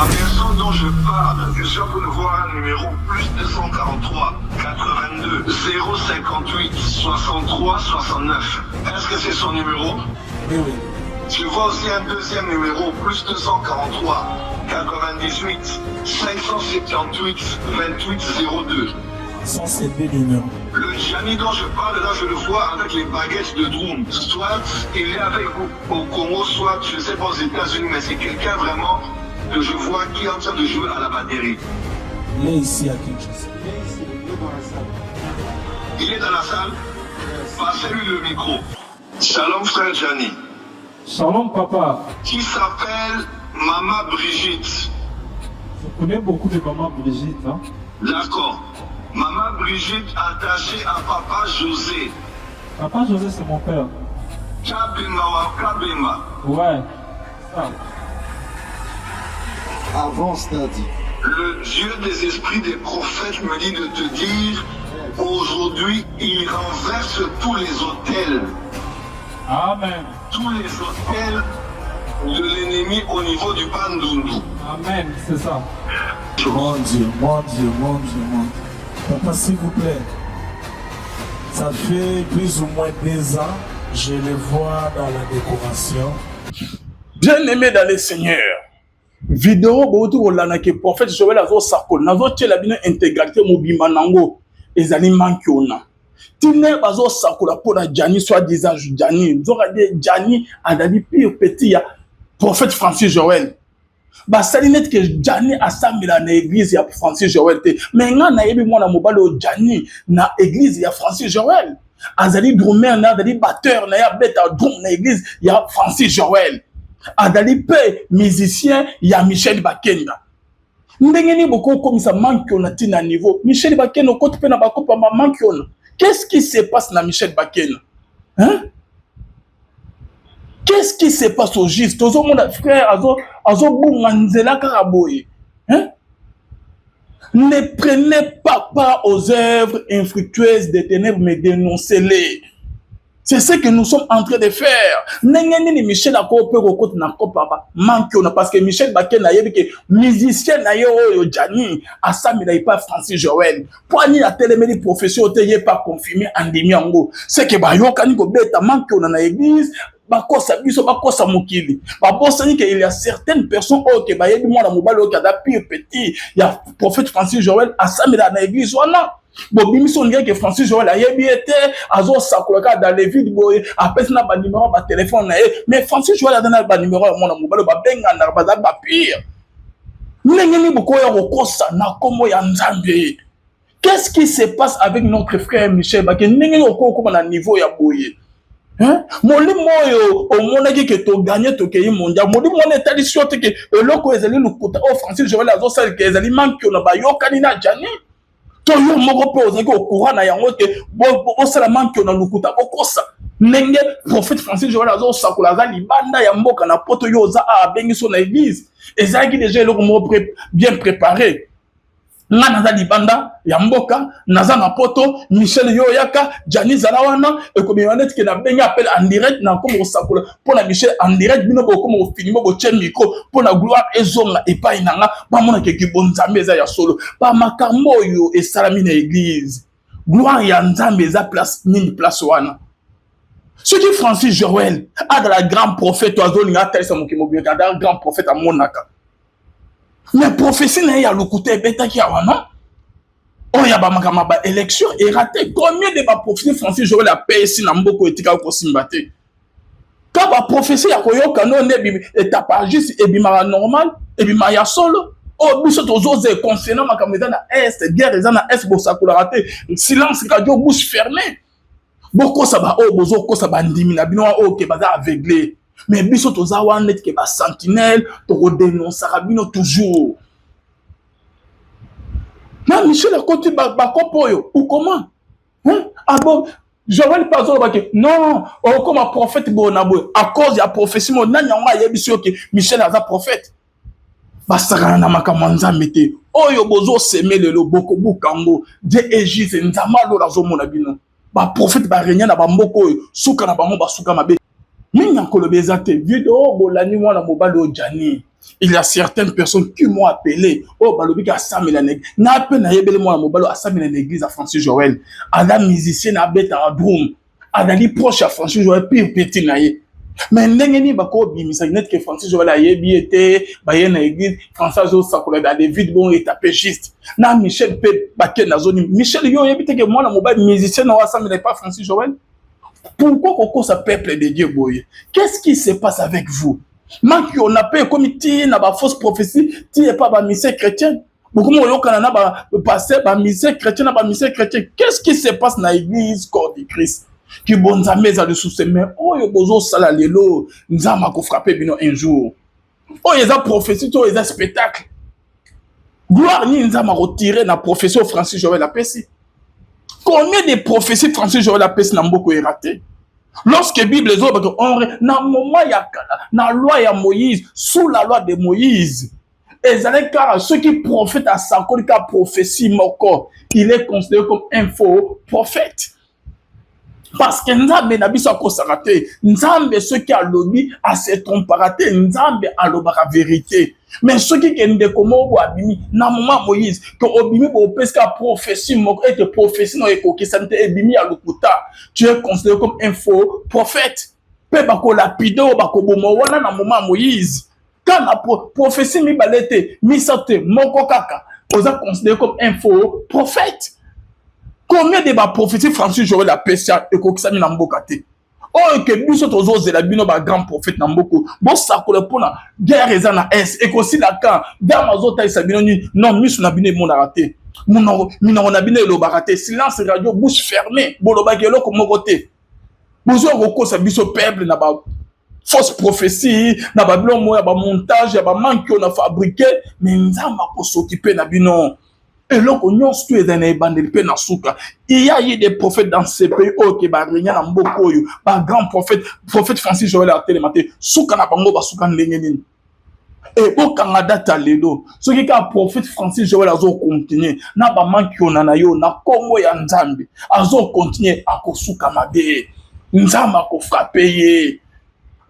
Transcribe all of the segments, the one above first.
La personne dont je parle, je suis en train de voir un numéro plus 243 82 058 63 69. Est-ce que c'est son numéro? Oui. Je vois aussi un deuxième numéro, plus 243 98 578 28 02. Sont ces deux numéros. Le Gianni dont je parle, là, je le vois avec les baguettes de drum. Soit il est avec vous au Congo, soit je ne sais pas aux États-Unis, mais c'est quelqu'un vraiment que je vois qui est en train de jouer à la batterie. Il est ici à Kinshasa. Il est ici, il est dans la salle. Il est dans la salle. Passez-lui le micro. Shalom frère Gianni. Shalom papa. Qui s'appelle Maman Brigitte. Je connais beaucoup de maman Brigitte. Hein? D'accord. Maman Brigitte attachée à papa José. Papa José, c'est mon père. Kabemba wa Kabemba. Ouais. Ça. Avance, Daddy. Le Dieu des esprits des prophètes me dit de te dire, aujourd'hui, il renverse tous les autels. Amen. Tous les autels de l'ennemi au niveau du Bandundu. Amen, c'est ça. Mon Dieu, mon Dieu, mon Dieu, mon Dieu. Papa, s'il vous plaît, ça fait plus ou moins 2 ans, je le vois dans la décoration. Bien-aimé dans le Seigneur, vidéo bouti kolanda ke prophète Joël azosakola, nazotiela bino intégralité mobimba nango. Ezali mankiona ntina bazosakola mpo na Gianni, soi-disant Gianni. Nzoka nde Gianni azali pur petit ya prophète Francis Joël. Basali neti ke Gianni asambela na église ya Francis Joël te, mais ngai nayebi mwana mobali oyo Gianni na église ya Francis Joël. Azali drummer na, azali batteur na ye, abeta drum na église ya Francis Joël. Azali mpe musicien ya Michel Bakenda. Ndenge nini bokokomisa mankiona ntina niveau Michel Bakenda? Okoti mpe na bakopa ba mankiona. Qu'est-ce qui se passe na Michel Bakenda, hein? Qu'est-ce qui se passe au juste? Tozomona frère azobunga nzela kaka boye, hein? Ne prenez pas part aux œuvres infructueuses des ténèbres, mais dénoncez-les. C'est ce que nous sommes en train de faire. Ndenge nini Michel ako mpe kokota na kopa ba mankiona? Parce que Michel Bakenda ayebi ke musicien na ye oyo Gianni asambela epa Francis Joël. Mpo anini atelemeli prophétie oyo te? Ye pa confirme, andimi yango. C'est que bayokani kobeta mankiona na église, bakosa biso, bakosa mokili. Babosani ke il y a certaines personnes oyo ke bayebi mwana mobali oyo ke aza pur petit ya prophète Francis Joël, asambela na église wana. Bobimisi ondire ke Francis Joël ayebi ye te, azosakola kaka dans le vide boye, apesi na banuméro ya batelefone na ye. Mais Francis Joël aza na banuméro ya mwana mobali oyo, babenganaka, bazali bapire. Ndenge nini bokoya kokosa na nkombo ya Nzambe? Qu'est-ce qui se passe avec notre frère Michel Bake? Ndenge nini okokoma na niveau ya boye? Molimo oyo omonaki ke toganye, tokei mondial, molimo wana etalisi yo te ke eloko oyo ezali lokuta, oyo Francis Joël azosala ke ezali mankiona, bayokani na Gianni? To yo moko mpe ozalaki au courant na yango te? Bosala mankiona lokuta, bokosa ndenge prophète Francis Joël azosakola, aza libanda ya mboka na Poto, yo oza a abengi so na église. Ezalaki déjà eloko moko bien préparé. Nga naza libanda ya mboka, naza na Poto. Michel, yo oyaka, Gianni zala wana, ekobima neti ke nabengi appel en direct, nakoma kosakola mpo na Michel en direct. Bino bokoma kofilme, botie micro mpo na gloire ezonga epai na nga, bamona keki bonzambe eza ya solo. Bamakambo oyo esalami na église, gloire ya Nzambe eza place nini? Place wana, soki Francis Joel azala grand prophète, azolinga atalisa mokili mobimba aza grand prophète, amonaka, mais prophétie na ye ya lokuta ebetaki awa, non? Oyo ya bamakambo ya baélection eraté. Combien de baprophétie Francis Joel apesi na mboka etikaka kosimba te? Ka baprophétie ya koyoka no nde etapa juste, ebimaka normal, ebimaka ya solo. Oyo biso tozoza concernant makambo eza na Est, guerre eza na Est, bosakolaka te. Silence radio, bouche fermée. Bokosa baoyo bozokosa, bandimi na bino oyo ke baza aveugle, mais biso toza wana neti ke basentinelle, tokodénonsaka bino toujours. Na Michel akoti bakopo oyo ou comment, hein? Ah bon, Joël mpe azoloba ke non, okoma prophète boye na boye à cause ya prophétie mo. Nani yango ayebisi yo ke Michel aza prophète? Basakana na makambo ya Nzambe te. Oyo bozoseme lelo, bokobuka yango. Dieu est juste, Nzambe alola azomona bino. Baprophète barenia na bamboka oyo, suka na bango basuka mabe mingi. Ya koloba eza te. Video bolandi mwana mobali oyo Gianni. Il y a certaines personnes qui m'ont appelé oyo balobi ke asambela na nga mpe nayebeli mwana mobali oyo asambela na église ya Francis Joël, aza musicien na abetaka drum, azali proche ya Francis Joël, pire petit na ye. Mais ndenge nini bakobimisa neti ke Francis Joël ayebi ye te? Baye na église, Francis azosakola dans David, bongo etape juste na Michel mpe bakende azoni. Michel, yo oyebi te ke mwana mobali musicien na oyo asambela epa Francis Joël? Pourquoi kokosa peuple de Dieu boye? Qu'est-ce qui se passe avec vous? Manque on mpe ekomi ti na bafausse prophétie, ti epa bamusicien chrétien. Bokomi koyokana na bapasteur, bamusicien chrétien na bamusicien chrétien. Qu'est-ce qui se passe na église Corps du Christ? Kibonzambe eza lisusu, mais oyo bozosala lelo, Nzambe akofrapper bino un jour. Oyo eza prophétie to eza spectacle? Gloire nini Nzambe akotire na prophétie oyo Francis Joel apesi? Combien de prophéties Francis Joel apesi na mboka eraté? Lorsque Bible ezolobaka onre na moment ya kala, na loi ya Moïse, sous la loi de Moïse, ezalaki kaka soki prophète asakoli kaka prophétie moko, il est considéré comme un faux prophète, parce que Nzambe na biso akosaka te. Nzambe soki alobi, ase trompaka te. Nzambe alobaka vérité. Mais soki ke ndeko moko boye abimi na moment Moïse, ke obimi boye, opesi kaka prophétie moko ete prophétie na ekokisami te, ebimi ya lokuta, tu es considéré comme un faux prophète mpe bakolapider oyo, bakoboma wana. Na moment ya Moïse, kaka prophétie mibale te, misato te, moko kaka, oza considéré comme un faux prophète. Combien de baprophétie Francis Joel apesi ekokisami na mboka te? Oyo ke biso tozozela bino bagrand prophète na mboka, bosakola mpona guerre eza na Est, ekosila kan? Dame azotalisa bino nini? Non, miso na bino emonaka te, minoko na bino elobaka te. Silence radio, bouche fermée, bolobaki eloko moko te. Bozwa kokosa biso peuple na ba fausse prophétie, na babiloko moko ya bamontage, ya bamanque oyo na fabriqué. Mais Nzambe akosoki mpe na bino. Eloko nyonso to ezali na ebandeli mpe na suka. Il y a eu des prophètes dans ce pays oyo ke barégna na mboka oyo, bagrand prophète. Prophète Francis Joel atelema te. Suka na bango, basuka ndenge nini? E bokanga date lelo, soki kaka prophète Francis Joel azocontinuer na bamankiona na yo na nkombo ya Nzambe, azocontinuer, akosuka mabe. Nzambe akofrapper ye.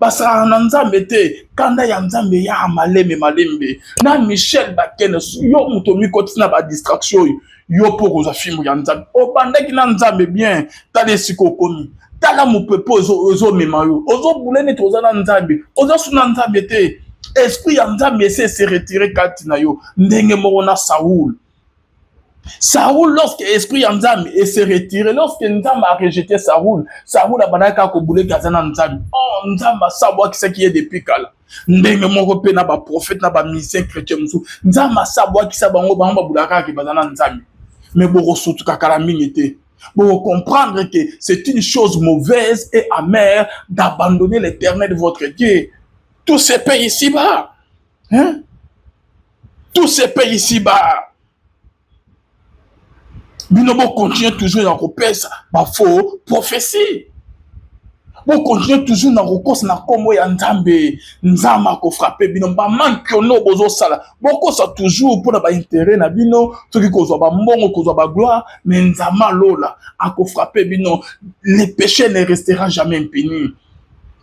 Basalaka na Nzambe te. Kanda ya Nzambe ya malembe malembe. Na Michel Bakene, yo moto omikotisi na badistraction oyo, yo mpo kozwa fimbo ya Nzambe. Obandaki na Nzambe bien, tala esika okomi. Tala mopepe ezomema yo, ozobule neti oza na Nzambe, oza su na Nzambe te. Esprit ya Nzambe esi ese retirer kati na yo, ndenge moko na Saul. Saoul, lorsque esprit ya Nzambe ese retiré, lorsque Nzambe a rejeté Saoul, Saoul abandaki kaka kobuleki aza na Nzambe. Oh, Nzambe asabwakisaki ye depuis kala. Ndenge moko mpe na baprophète, na bamusicien chrétien mosusu, Nzambe asabwakisa bango. Bango babulaka kaka baza na Nzambe. Mais bokosutuka kala mingi te, bokocomprendre que c'est une chose mauvaise et amère d'abandonner l'Éternel votre Dieu. Tout se paye ici-bas, hein? Tout se paye ici-bas. Bino bocontinue toujours na kopesa bafaux prophétie, bocontinue toujours na kokosa na nkombo ya Nzambe. Nzambe akofrapper bino. Bamankiono bozosala, bokosa toujours mpona baintérêt na bino, soki kozwa bambongo, kozwa bagloire. Mais Nzambe alola akofrapper bino. Le péché ne restera jamais impuni.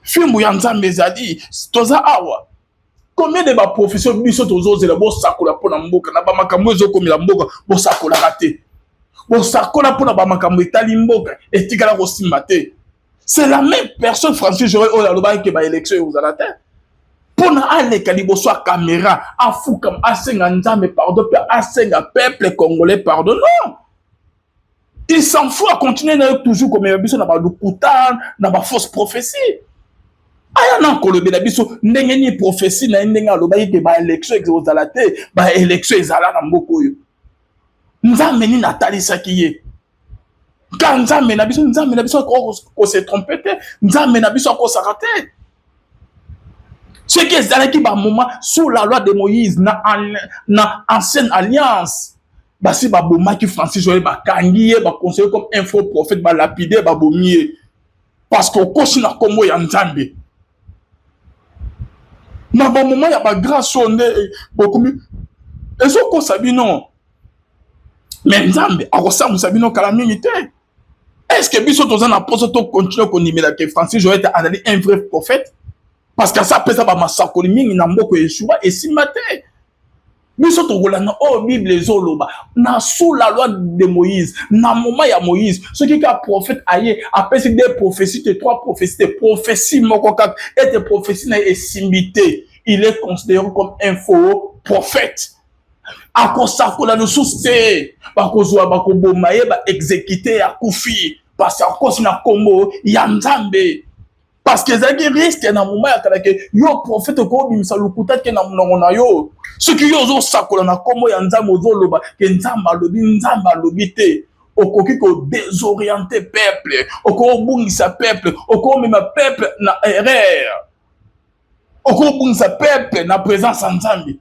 Fimbu ya Nzambe ezali. Toza awa, combien de baprophétie biso tozozela bosakola mpona mboka na bamakambo ezokomela mboka? Bosakolaka te. Bosakola mpona bamakambo etali mboka, etikala kosimba te. C'est la même personne, Francis Joel, oyo alobaki ke baélection ekozala te, mpona aleka liboso ya caméra, afukama, asenga Nzambe pardon mpe asenga peuple congolais pardon. Non, il s'en fout, acontinue na ye toujours komema biso na balukuta, na bafausse prophétie. Aya na kolobela biso ndenge nini prophétie na ye, ndenge alobaki ke baélection ekozala te, baélection ezala na mboka oyo. Nzambe nini atalisaki ye? Ka Nzambe na biso, Nzambe na biso akose tromper te. Nzambe na biso akosaka te. Soki ezalaki bamoment sous la loi de Moïse, na ancienne alliance, basi babomaki Francis oye, bakangi ye, baconsidéré comme un faux prophète, balapide, babomi ye, parce que okosi na nkombo ya Nzambe. Na bamoment ya bagrâce oyo nde bokomi ezokosa bino. Mais Nzambe akosambwisa bino kala mingi te. Est ce que biso toza na mposa tocontinue kondimela ke Francis Joel azali un vrai prophète? Parce que asa apesa bamasakoli mingi na mboka esuwa esimba te. Biso tokolanda oyo Bible ezoloba na sous la loi de Moïse, na moment ya Moïse, soki ka prophète aye apesi deux prophéties te, trois prophéties te, prophétie moko kaka ete prophétie na ye esimbi te, il est considéré comme un faux prophète. Akosakola lisusu te, bakozwa bakoboma ye, baexécute, akufi parce que akosi na nkombo ya Nzambe. Parce que ezalaki risque na moment ya kala ke yo prophète okobimisa lokuta te na monoko na yo. Soki yo ozosakola na nkombo ya Nzambe, ozoloba ke Nzambe alobi, Nzambe alobi te, okoki kodésorienter peuple, okobungisa peuple, okomema peuple na erreur, okobungisa peuple na présence ya Nzambe.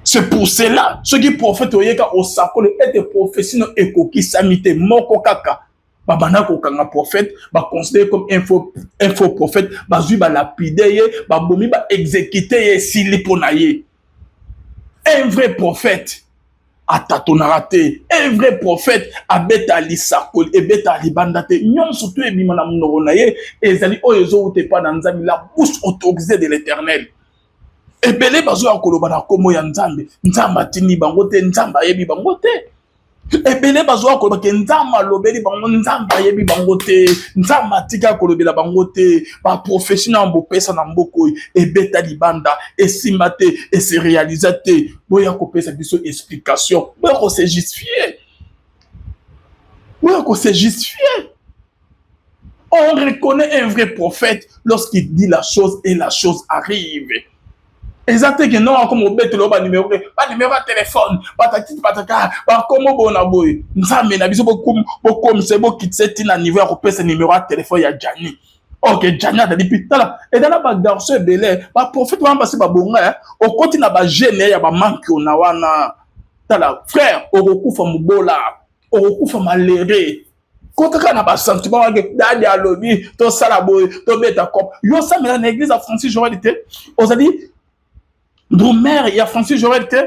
C'est pour cela, soki prophète oyeka osakoli ete prophétie no ekokisami te, moko kaka, babanda kokanga prophète, baconsidéré comme un faux prophète, bazwi balapide ye, babomi, baexécute ye, esili mpo na ye. Un vrai prophète atatonaka te, un vrai prophète abeta lisakoli ebeta libanda te. Nyonso to ebima na monoko na ye ezali oyo ezowuta epai na Nzambe, la bouche autorisée de l'Éternel. Ebele bazoya koloba na nkombo ya Nzambe, Nzambe atindi bango te, Nzambe ayebi bango te. Ebele bazwa koloba ke Nzambe alobeli bango, Nzambe ayebi bango te, Nzambe atika kolobela bango te. Baprophétie na bopesa na mboka oyo ebeta libanda esimba te, ese réaliser te. Boya kopesa biso explication, boya kose justifier, boya kose justifier. On reconnaît un vrai prophète lorsqu'il dit la chose et la chose arrive. Eza te ke non, akoma obetela oyo banuméro, banuméro ya telefone, batatiti bataka bakoma bona boye. Nzambe na biso, bokomisa, bokitisa ntina niveau ya kopesa numéro ya telefone ya Jani. Ok, Jani azali mpi. Tala, eza na bagarçon ebele, baprophète wana basi babonga. Okoti na bagene ya bamankio na wana. Tala frère, okokufa mobola, okokufa malere. Kotaka na basentiment wana, daddy alobi tosala boye, tobeta cop. Yo osamela na église ya Francis Joel te? Ozali drummer ya Francis Joel te?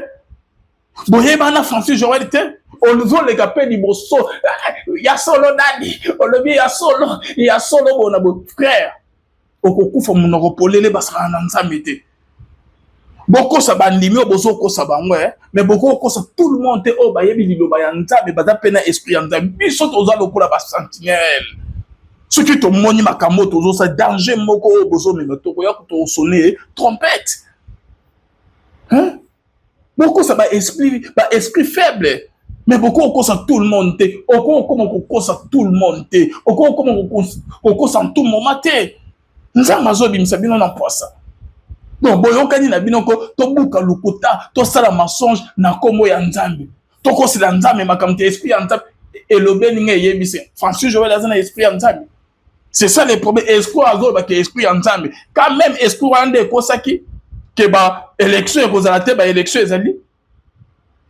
Boyebana Francis Joel te? Ozoleka mpe liboso ya solo, daddy olobi ya solo, ya solo bona boye. Frère, okokufa monoko polele. Basakana na Nzambe te. Bokosa bandimi oyo bozokosa bango, mais bokokosa tout le monde te. Oyo bayebi liloba ya Nzambe, baza mpe na esprit ya Nzambe. Biso toza lokola basentinelle. Soki tomoni makambo oyo tozosala, danger moko oyo bozomema, tokoya tosonner trompette, hein? Bokosa baesprit, baesprit faible, mais bokokosa tout le monde te. Okokoma kokosa tout le monde te, okokoma kokosa tout moment te. Nzambe azobimisa bino na mpwasa. Donc boyokani na bino ko tobuka lokuta, tosala mensonge na nkombo ya Nzambe, tokosela Nzambe makambo te. Esprit ya Nzambe elobeli ngai, eyebisi Francis Joel aza na esprit ya Nzambe. C'est ça le problème. Esprit azolobaka esprit ya Nzambe, quand même esprit wana nde ekosaki ke baélection ekozala te, baélection ezali.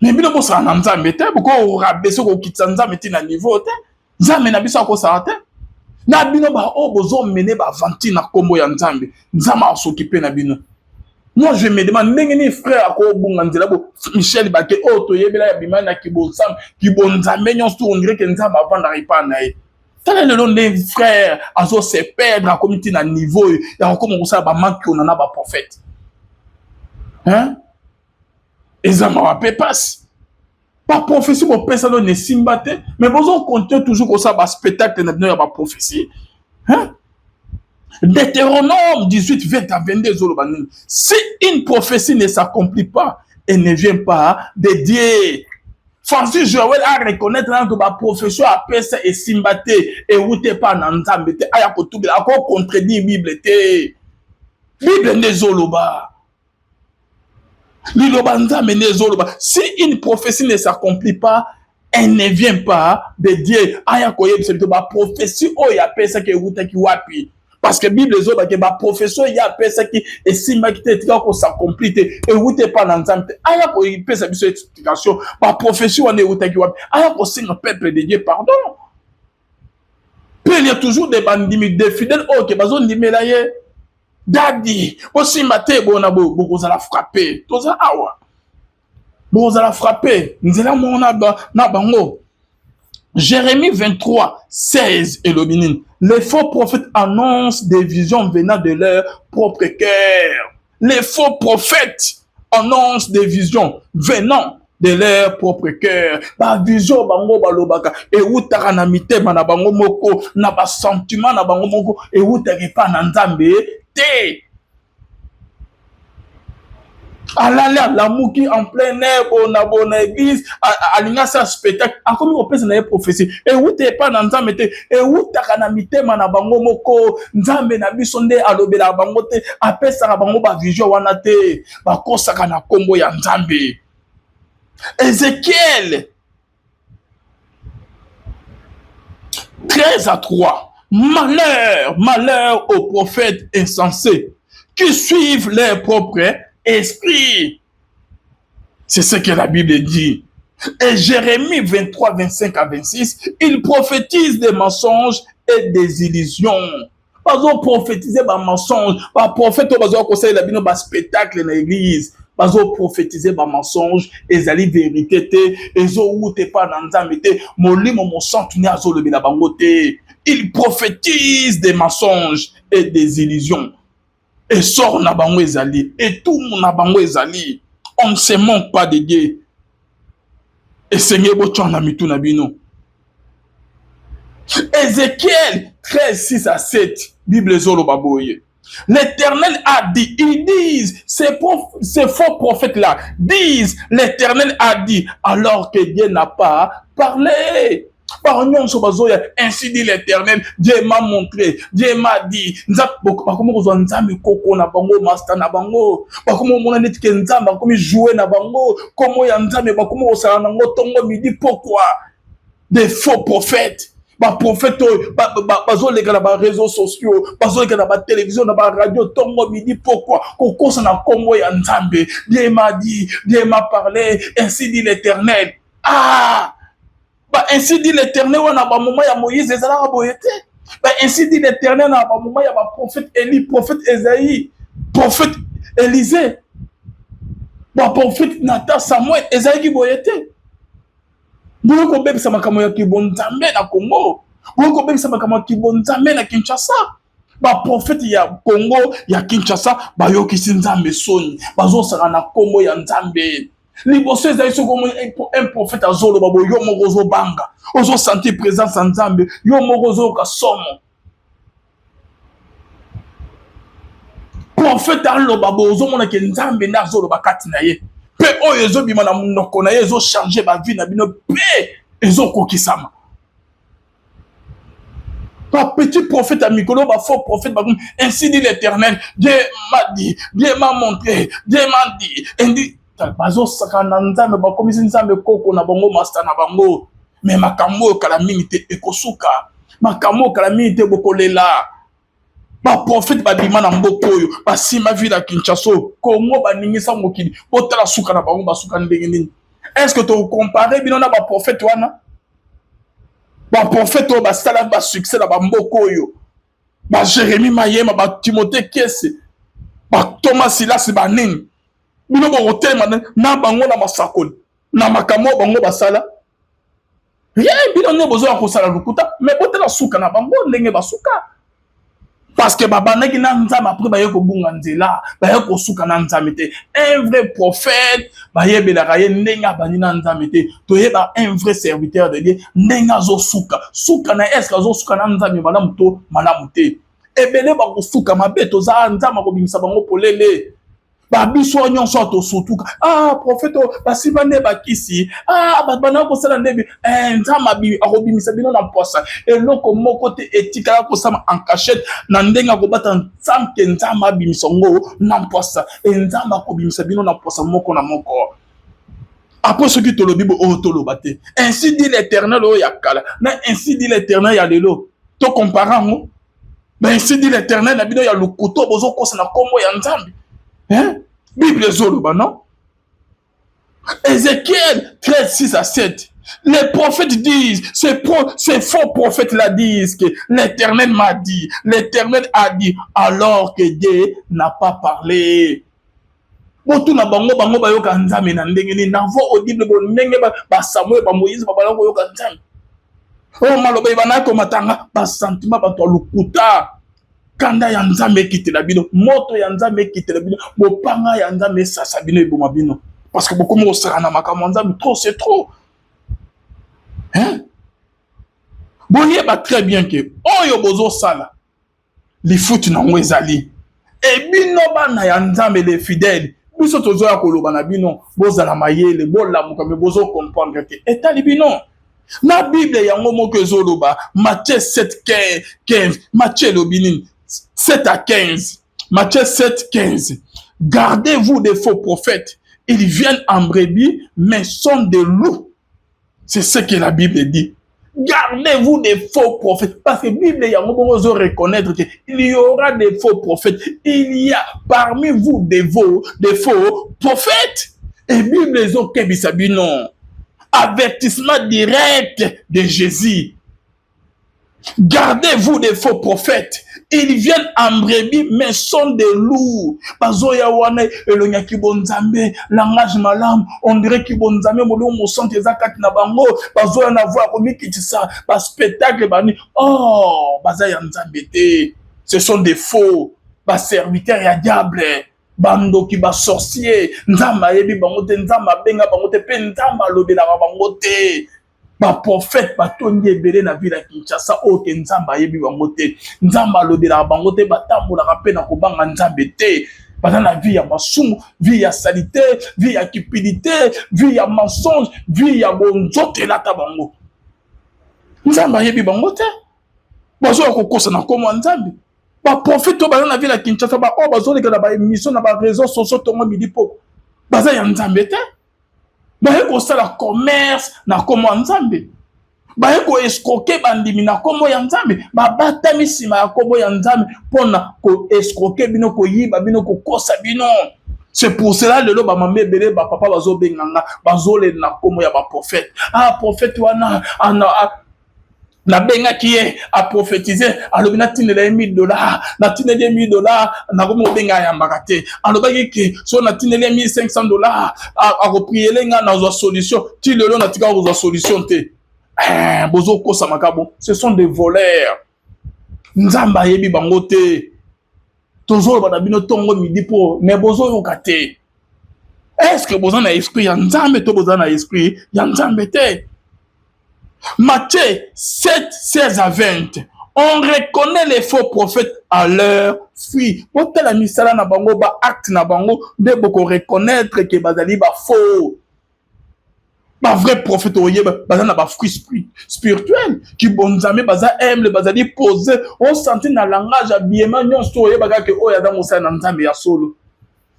Mais bino bosala na Nzambe te, bokorabaisser, kokitisa Nzambe ti na niveau te. Nzambe na biso akosala te na bino baoyo bozomene baaventure na nkombo ya Nzambe. Nzambe asokipe na bino. Moi, je me demande ndenge nini frère akobunga nzela bo. Michel Bake oyo toyebela ya bima na kibonzambe, kibonzambe nyonso, on dirait ke Nzambe avandaka epai na ye. Tala lelo nde frère azose perdre, akomi ti na niveau oyo ya kokoma kosala bamankiona na baprophète, hein? Eza mawa mpe pasi. Baprophétie bopesa nano esimba te, mais bozocontinue toujours kosala baspectacle na bino ya baprophétie, hein? Deutéronome 18, 20 à 22 ezoloba nini? Si une prophétie ne s'accomplit pas, elle ne vient pas de Dieu. Francis Joel a reconnaître nano ke baprophétie apesa esimba te, ewute epa na Nzambe te. Aya kotubela, akocontredire Bible te. Bible nde ezoloba, liloba Nzambe nde ezoloba: si une prophétie ne s'accomplit pas, elle ne vient pas de Dieu. Aya koyebisa bito baprophétie oyo apesaki ewutaki wapi, parce que Bible ezolobaki baprophétie oyo ye apesaki esimbaki te, etika kos'accomplir te, ewuti epa na Nzambe te. Aya kopesa biso explication, baprophétie wana ewutaki wapi. Aya kosenga peuple de Dieu pardon. Mpe il y a toujours des bandimi, des fidèles oyo ke bazondimela ye. Daddy, bosimba te bona, bokozala frappé. Toza awa, bokozala frappé nzela moko na bango. Jérémie 23, 16 elobi nini? Les faux prophètes annoncent des visions venant de leur propre cœur. Les faux prophètes annoncent des visions venant de leur propre cœur. Ba vision bango balobaka ewutaka na mitema na bango moko, na ba sentiment na bango moko, ewutaka epa na Nzambe te. Alali, alamuki en plein air, bona bona église, alingi asala spectacle, akomi kopesa na ye prophétie. Ewuta epa na Nzambe te, ewutaka na mitema na bango moko. Nzambe na biso nde alobelaka bango te, apesaka bango bavision wana te, bakosaka na nkombo ya Nzambe. Ézéchiel 13 à 3. Malheur, malheur aux prophètes insensés qui suivent leur propre esprit. C'est ce que la Bible dit. Et Jérémie 23, 25 à 26, il prophétise des mensonges et des illusions. Bazo prophétiser ba mensonge, ba prophète oyo bazoya kosalela bino ba spectacle na église, bazo prophétiser ba mensonge, ezali vérité te, ezowuta epa na Nzambe te, Molimo Mosantu nde azolobela bango te. Il prophétise des mensonges et des illusions. Essor na bango ezali, etumu na bango ezali. On ne se manque pas de Dieu. Esengeli botya na mitu na bino. Ézéchiel 13, 6 à 7, Bible ezoloba boye. L'Éternel a dit, ils disent, ces faux prophètes-là disent, l'Éternel a dit, alors que Dieu n'a pas parlé. Bango nyonso bazoya, ainsi dit l'Éternel, Dieu m'a montré, Dieu m'a dit. Bakomi kozwa Nzambe koko na bango, master na bango, bakomi komona neti ke Nzambe akomi joue na bango, komo ya Nzambe bakomi kosala nango tongo, midi, pokwa. Des faux prophètes, baprophète oyo bazoleka na baréseaux sociaux, bazoleka na batélévision, na baradio, ntongo, midi, pokwa, kokosa na nkombo ya Nzambe. Dieu m'a dit, Dieu m'a parlé, ainsi dit l'Éternel. Ah, ba ainsi dit l'Éternel wana, bamoma ya Moïse ezalaka boye te. Ba ainsi dit l'Éternel na bamoma ya baprophète Élie, prophète Esaïe, prophète Élisée, baprophète Nathan, Samuel, ezalaki boye te. Boye kobebisa makambo ya kibonzambe na Congo, boye kobebisa makambo ya kibonzambe na Kinshasa. Baprofete ya Congo ya Kinshasa bayokisi Nzambe soni, bazosaka na nkombo ya Nzambe. Liboso ezali soki omoni un prophète azoloba boye, yo moko ozobanga, ozosentir présence ya Nzambe, yo moko ozoyoka somo. Prophète aloba boye, ozomona ke Nzambe nde azoloba kati na ye, mpe oyo ezobima na monoko na ye ezochange bavie na bino mpe ezokokisama. Ba petit prophète ya mikolo, ba faux prophète, bakomi ainsi dit l'Éternel, Dieu m'a dit, Dieu m'a montré, Dieu m'a dit, indi bazosaka na Nzambe, bakomisi Nzambe koko na bango, masta na bango. Me makambo oyo kala mingi te ekosuka, makambo oyo kala mingi te bokolela. Baprofete babima na mboka oyo, basima ville ya Kinshasa, Kongo, baningisa mokili. Botala suka na bango, basuka ndenge nini? Est ce que tokompare bino na baprofete wana? Baprofete oyo basala basuccès na bamboka oyo, baJeremi Mayema, baTimote Kese, baThomas Silas, banini, bino bokotelema na bango na masakoli na makambo oyo bango basala? Rien. Bino nde bozoya kosala lokuta, me botala suka na bango ndenge basuka, parce que babandaki na Nzambe, après baye kobunga nzela, baye kosuka na Nzambe te. Un vrai prophète, bayebelaka ye ndenge abandi na Nzambe te. Toyeba un vrai serviteur de Dieu ndenge azosuka suka na, est-ce azosuka na Nzambe malamu to malamu te. Ebele bakosuka mabe, toza Nzambe akobimisa bango polele. Babiso nyonso tosutuka, ah, prophète oyo basimba nde bakisi, ah, bato bandaka kosala nde eh, Nzambe akobimisa bino na mposa. Eloko moko te etikala kosama en cachette na ndenge akobata Nzambe. Nzambe abimisa ngo na mposa e, Nzambe akobimisa bino na mposa moko na moko. Après soki tolobi bo oyo toloba te, ainsi dit l'Éternel oyo ya kala na ainsi dit l'Éternel ya lelo, tokompare yango. Ba ainsi dit l'Éternel na bino ya lokuto, bozokosa na nkombo ya Nzambe, hein? Bible ezoloba non? Ézéchiel 13, 6 à 7. Les prophètes disent, ces faux prophètes-là disent que l'Éternel m'a dit, l'Éternel a dit, alors que Dieu n'a pas parlé. Botuna bango, bango bayoka Nzambe na ndenge nini? Na voix audible bo ndenge baSamuel, baMoïse babala koyoka Nzambe. Oyo oh, maloba ebandaki komata nga, basentiment bato ya lokuta. Kanda ya Nzambe ekitela bino, moto ya Nzambe ekitela bino, mopanga ya Nzambe esasa bino, eboma bino. Parce que bokomi kosaka na makambo ya Nzambe, trop c'est trop. Hein? Boyeba très bien que oyo bozosala lifuti na yango ezali. E bino bana ya Nzambe les fidèles, biso tozoya koloba na bino bozala mayele, bolamuka, mais bozo comprendre te. Etali bino. Na Bible yango moko ezoloba Matthieu 7 15, Matthieu elobi nini? 7 à 15. Matthieu 7 15. Gardez-vous des faux prophètes. Ils viennent en brebis, mais sont des loups. C'est ce que la Bible dit. Gardez-vous des faux prophètes. Parce que la Bible, il y a un reconnaître qu'il y aura des faux prophètes. Il y a parmi vous des faux, des faux prophètes. Et Bible, ils ont non. Avertissement direct de Jésus. Gardez-vous des faux prophètes. Ils viennent en brebis, mais sont des loups. Bazoya wana elongi ya kibonzambe, langage malamu, on dirait kibonzambe molimo mosantu eza kati na bango. Bazoya na voix ya komikitisa, ba spectacle bani. Oh, baza ya Nzambe te. Ce sont des faux, ba serviteurs ya diable. Bandoki, ba sorciers, Nzambe ayebi bango te, Nzambe abenga bango te, pe Nzambe alobelaka bango te. Ba prophètes batondi ebele na ville ya Kinshasa oyo ke Nzambe ayebi bango te, Nzambe alobelaka bango te, batambolaka pe na kobanga Nzambe te. Baza na vie ya masumu, vie ya salite, vie ya cupidite, vie ya mensonge, vie ya bonzoto elata bango. Nzambe ayebi bango te. Bazoya kokosa na nkombo ya Nzambe. Ba prophètes oyo baza na ville ya Kinshasa, ba oyo bazoleka na ba émission na ba réseaux sociaux tongo midi poko, baza ya Nzambe te. Baye kosala commerce na nkombo ya Nzambe, baye koescroke bandimi na nkombo ya Nzambe, babatami nsima ya nkombo ya Nzambe mpona koescroke bino, koyiba bino, kokosa bino. C'est pour cela lelo ba mama ebele, ba papa bazobenga nga, bazolela na nkombo ya ba prophète. Ah, prophète wana, ah, ah, nabengaki ye aprofetize, alobi natindela ye 1000 dollars, natindeli ye 1000 dollars, nakomi kobenga ayambaka te. Alobaki ke so natindeli ye 1500 dollars akopriele nga nazwa solution. Ti lelo natikaka kozwa solution te. Eh, bozokosa makabo, ce sont des voleurs. Nzambe ayebi bango te. Tozoloba na bino tongo midi po mais bozoyoka te. Est-ce que boza na esprit ya Nzambe to boza na esprit ya Nzambe te? Matthieu 7, 16 à 20. On reconnaît les faux prophètes à leur fruit. Botala misala na bango, ba acte na bango, nde boko reconnaître que bazali ba faux. Ba vrai prophète oyeba baza na ba fruits spirituels qui bonzame baza humble, bazali posé, on sentit na langage habillement nyonso oyeba kaka oyo aza mosala na Nzambe ya solo.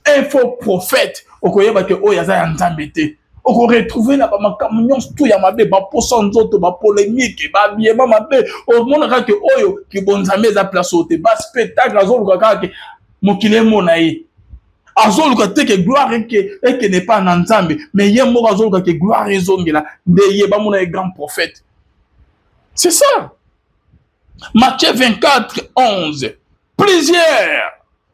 Un faux prophète okoyeba ke oyo aza ya Nzambe te. Oko retrouver na ba makambo nyonso tout ya mabe, ba posa nzoto, ba polemique, ba habillement mabe, omona kaka ke oyo ki bonzambe eza place oyo te. Ba spectacle azoluka kaka ke mokili emona ye. Azoluka te ke gloire ekende epai na Nzambe, mais ye moko azoluka ke gloire ezongela nde ye bamona ye grand prophète. C'est ça. Matthieu 24, 11. Plusieurs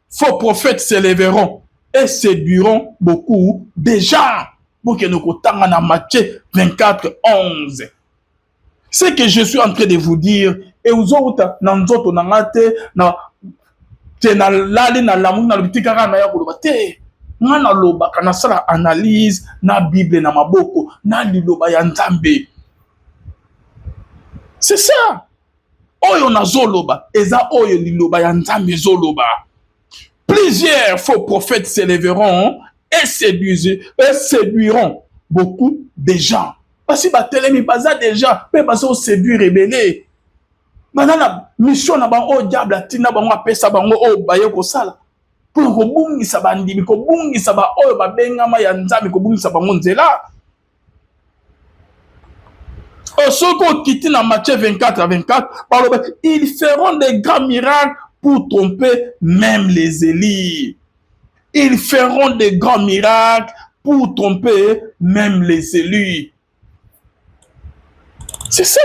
faux prophètes s'élèveront et séduiront beaucoup de gens. Bokende kotanga na Matthieu 24, 11. Ce que je suis en train de vous dire, et ozouta na nzoto na nga te, na te na lali na lamuki na lobi tikaka na ya koloba te. Nga nalobaka, nasala analyse na Bible na maboko, na liloba ya Nzambe. C'est ça. Oyo nazoloba eza oyo liloba ya Nzambe ezoloba. Plusieurs faux prophètes s'élèveront et séduisent et séduiront beaucoup de gens. Basi batelemi baza déjà pe bazo séduire ebele. Baza na mission na bango oyo diable atinda bango apesa bango oyo baye kosala mpo kobungisa bandimi, kobungisa ba oyo babengama ya Nzambe, kobungisa bango nzela. Soki okiti na Matthieu 24 à 24, baloba ils feront des grands miracles pour tromper même les élus. Ils feront des grands miracles pour tromper même les élus. C'est ça.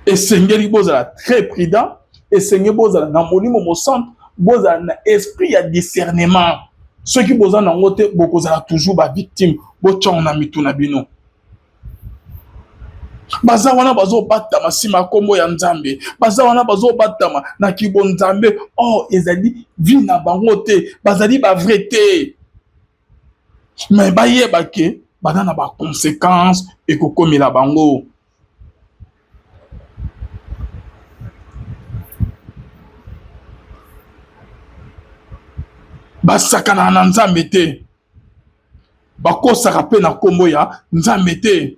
Esengeli bozala très prudent, esengeli bozala na molimo mosantu, bozala na esprit ya discernement. Soki boza nango te, bokozala toujours ba victime. Botia na mitu na bino. Baza wana bazobatama nsima ya nkombo ya Nzambe, baza wana bazobatama na kibonzambe, or ezali vie na bango te, bazali ba vrai te. Mais bayeba ke baza na ba conséquences ekokomela bango. Basakanaka na Nzambe te, bakosaka mpe na nkombo ya Nzambe te.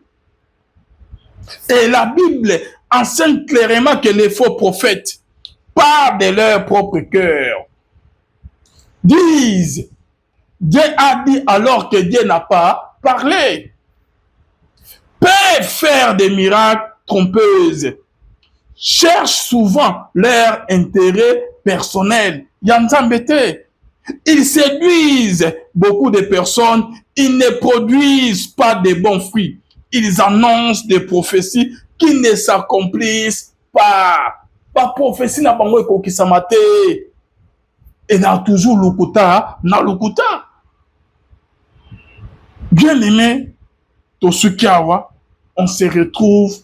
Et la Bible enseigne clairement que les faux prophètes parlent de leur propre cœur. Disent, Dieu a dit alors que Dieu n'a pas parlé. Peuvent faire des miracles trompeuses. Cherchent souvent leur intérêt personnel. Ya Nzambe te. Ils séduisent beaucoup de personnes. Ils ne produisent pas de bons fruits. Ils annoncent des prophéties qui ne s'accomplissent pas. Ba prophétie na bango ekokisama te. Eza toujours lokuta na lokuta. Bien aimé, tosuki awa, on se retrouve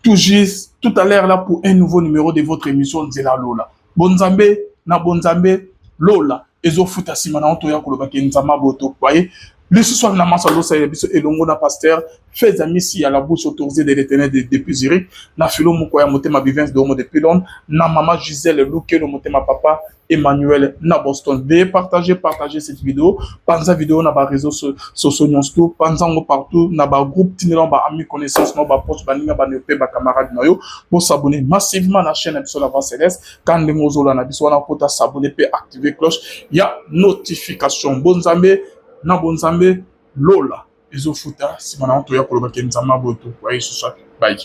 tout juste tout à l'heure là pour un nouveau numéro de votre émission Nzela Lola. Bonzambe na Bonzambe Lola ezofuta nsima na toya koloba ke Nzambe aboto kwaye lisusu wana na masa azosalela biso elongo na pasteur Feza Misi ya la bouche autorisée de l'Éternel de, depuis Zurich na filo moko ya motema Bivens de Homo depuis Londres na mama Gisèle Lukelo motema papa Emmanuel na Boston. Veuillez partager, partager cette vidéo. Panza vidéo na ba réseaux sociaux nyonso tout. Panza ngo partout na ba groupe tinela ba amis connaissances na ba proches baninga ba pe ba camarades na yo. Pour s'abonner massivement na chaîne na biso la voix céleste. Quand ndenge ozola na biso wana kota s'abonner pe activer cloche ya notification. Bonzambe na bonzambe lola ezofuta sima na toya koloba ke Nzambe aboto kwa Yesu soit bye.